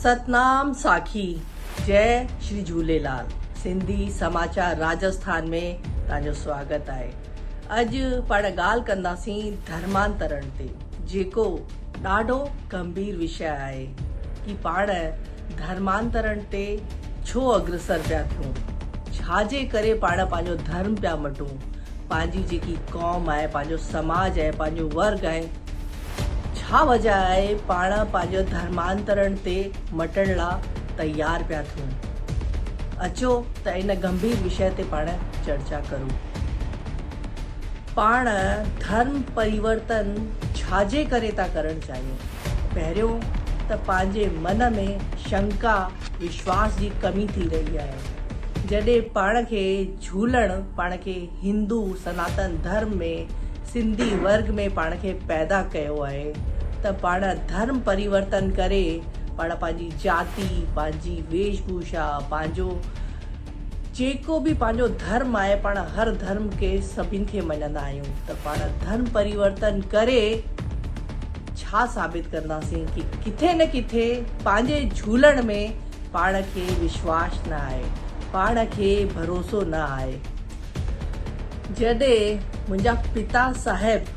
ستنام ساکي جئي شري جهوليلال سنڌي سماچار راجسٿان ۾ توهان جو سواگت آهي اڄ پاڻ ڳالهه ڪنداسين ڌرمانترڻ تي جيڪو ڏاڍو گنڀير وشيه آهي ڪي پاڻ ڌرمانترڻ تي ڇو اگرسر پيا ٿيون ڇا جي ڪري پاڻ پنهنجو ڌرم پيا مٽون پنهنجي جيڪي قوم آهي، پنهنجو سماج آهي، پنهنجو ورگ آهي، ڇا وجه آهي پاڻ پنهنجو ڌرمانترڻ تي مٽڻ لا تيار پيا ٿيون؟ اچو ته ان گنڀير وشيه تي پاڻ چرچا ڪرون. پاڻ ڌرم پريورتن ڇا جي ڪري ٿا ڪرڻ چاهيون؟ پهريون ته پنهنجي من ۾ شنڪا، وشواس جي ڪمي ٿي رهي آهي. جڏهن پاڻ کي جهولڻ پاڻ کي هندو سناتن ڌرم ۾ سنڌي ورگ ۾ پاڻ کي پيدا ڪيو آهي ته پاڻ ڌرم پريورتن ڪري پاڻ پنهنجي جاتي پنهنجي ويش ڀوشا پنهنجو جيڪو به پنهنجو ڌرم آهي پاڻ هر ڌرم کي سڀن کي مڃندا آهيون ته پاڻ ڌرم پريورتن ڪري ڇا ثابت ڪنداسين ڪي ڪٿي نه ڪٿي پنهنجي جهولڻ ۾ پاڻ کي وشواس نه آهي، پاڻ کي ڀروسو نه آهي. جڏهن منهنجا پتا صاحب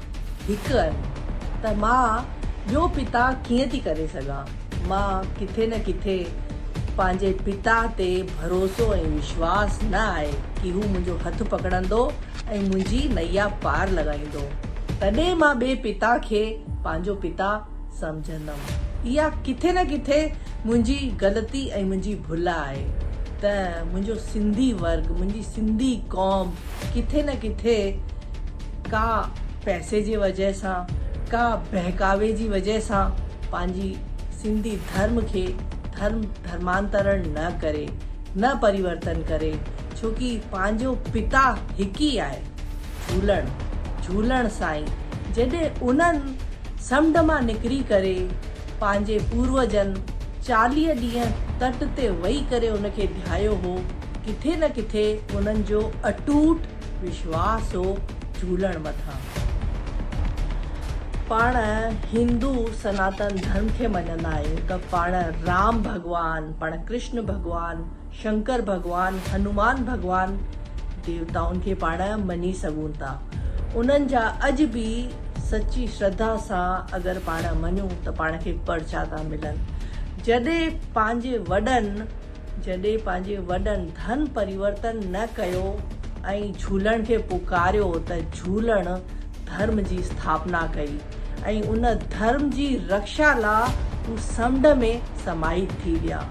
هڪ آهن ته مان ٻيو پتا ڪيئن ٿي ڪري سگهان؟ مان ڪٿي نه ڪٿي پنهنجي پتا تي ڀروسو ۽ وشواس نه آهي ڪي هو منهنجو هٿ پڪڙندو ۽ منهنجي نيا پار لڳائيندو. تڏهن مان ٻئي پتا کي پنهنجو پتا سمجهندم. اها ڪٿي نه ڪٿي منهنجي غلطي ۽ منهنجي ڀل آهي ته منهنجو سنڌي ورگ، منهنجي سنڌي قوم ڪٿي نه ڪٿي ڪا پئسي جي وجهه سان، ڪا بهڪاوي جي وجهه سان پنهنجي سنڌي ڌرم کي ڌرم ڌرمانترڻ نه ڪري، نه پريورتن ڪري، ڇو ڪي پنهنجو پتا هڪ ئي آهي. جهولڻ، جهولڻ سائين، جڏهن انهن سمنڊ مان نڪري ڪري پنهنجي پوروجن 40 ڏينهن تٽ تي ويهي ڪري ان کي ڌيايو هو، ڪٿي نه ڪٿي انهن جو اٽوٽ وشواس هو جهولڻ مٿان. پاڻ هندو سناتن ڌرم کي مڃندا آهيون ته پاڻ رام ڀڳوان، پاڻ ڪرشن ڀڳوان، شنڪر ڀڳوان، هنومان ڀڳوان ديوتائن کي پاڻ مڃي سگهون ٿا. انهن جا اڄ به سچي شرڌا سان اگر پاڻ مڃون ته پاڻ کي پرچا ٿا ملن. جڏهن پنهنجي وڏن جڏهن پنهنجي وڏن ڌن پريورتن نه ڪيو ۽ جهولڻ کي پڪاريو ته جهولڻ ڌرم جي اسٿاپنا ڪئي ۽ ان ڌرم جي رڪشا لا هو سمنڊ ۾ سماهت ٿي ويا.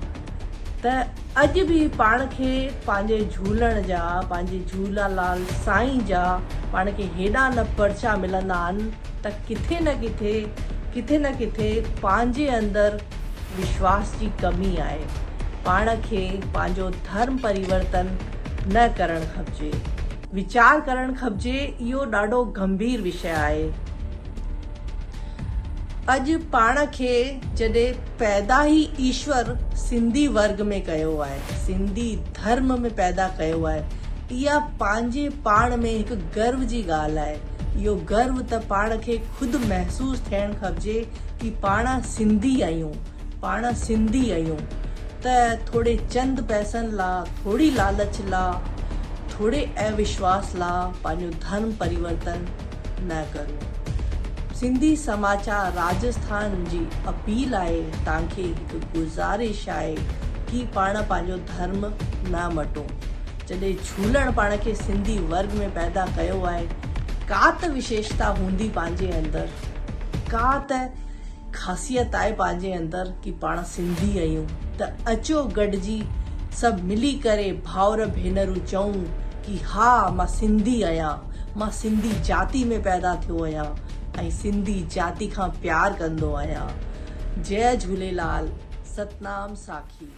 ته اڄ به پاڻ کي پنهنجي جهولڻ جا، پنهنجي جهولالال سائين جا پاڻ کي هيڏا نه پرچا ملندا آهن ته ڪٿي نه ڪٿي، ڪٿي نه ڪٿي پنهنجي اندر وشواس جي ڪمي آهي. پاڻ کي پنهنجو ڌرم پريورتن نه ڪرڻ کپجي. ويچار ڪرڻ کپجي اهو ڏاڍو گنڀير وشيه آهي. اڄ پاڻ کي جڏهن پيدا ئي ايشور سنڌي ورگ ۾ ڪيو آهي، سنڌي ڌرم ۾ پيدا ڪيو آهي، اها پنهنجي پاڻ ۾ هڪ گرو جي ڳالهه آهي. اهو گرو ته پاڻ کي خود محسوس ٿيڻ کپجي ڪي پاڻ سنڌي آهيون، پاڻ سنڌي آهيون ته ٿوري چند پئسن لا، ٿوري لالچ لا، ٿوري اوشواس لا پنهنجو ڌرم پريورتن نه ڪريو. سنڌي سماچار راجسٿان جي اپيل آهي توهان کي هڪ گذارش آهي ڪي پاڻ پنهنجو ڌرم نه مٽون. جڏهن جهولڻ پاڻ کي سنڌي ورگ ۾ پيدا ڪيو آهي ڪا ته وشيشتا هوندي پنهنجي اندر ڪا ته خاصيت آهي پنهنجي اندر ڪي پاڻ سنڌي آهيون ته اچو گڏجي سڀ ملي ڪري ڀائر ڀينرون چئون ڪي ها مان سنڌي آهيان مان سنڌي جاتي ۾ پيدا ٿيو آهيان ۽ سنڌي جاتي کان پيار ڪندو آهيان جئي جهوليلال ستنام ساکي.